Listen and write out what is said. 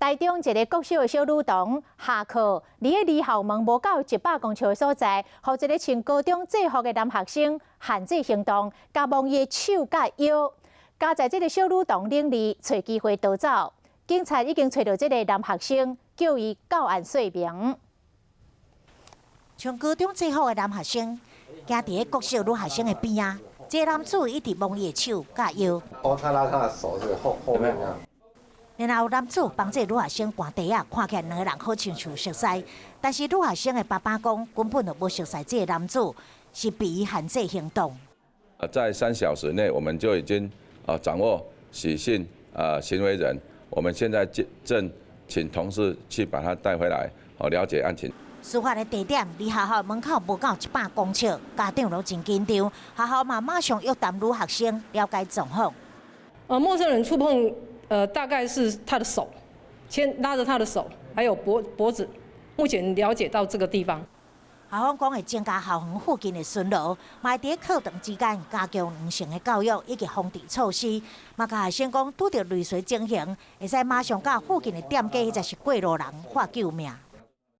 台中一个國小的小女童下課，佇咧離校門無夠100公尺的所在，予一个穿高中制服的男學生限制行動，共摸伊的手佮腰，加在這个小女童頂裡，揣機會逃走。警察已經揣著這个男學生，叫伊到案說明。穿高中制服的男學生，行佇咧國小女學生的邊仔，這个男子一直摸伊的手佮腰。哦，他拉他的手是後後面這樣。然後男子幫這個女學生關袋仔，看起來兩個人好親像熟似，但是女學生的爸爸講，根本就無熟似這個男子，是被伊限制行動。在3小時內，我們就已經掌握許姓行為人，我們現在正請同事去把他帶回來，好了解案情。事發的地點離學校門口無夠100公尺，家長攏真緊張，學校嘛馬上約談女學生了解狀況。陌生人觸碰，大概是他的手，牽拉着他的手，還有脖子。目前了解到這個地方。校方講會增加校園附近的巡邏，嘛佇課堂之間加強兩性的教育以及防治措施。嘛共學生講，拄著類似情形，會使馬上佮附近的店家或者是過路人喊救命。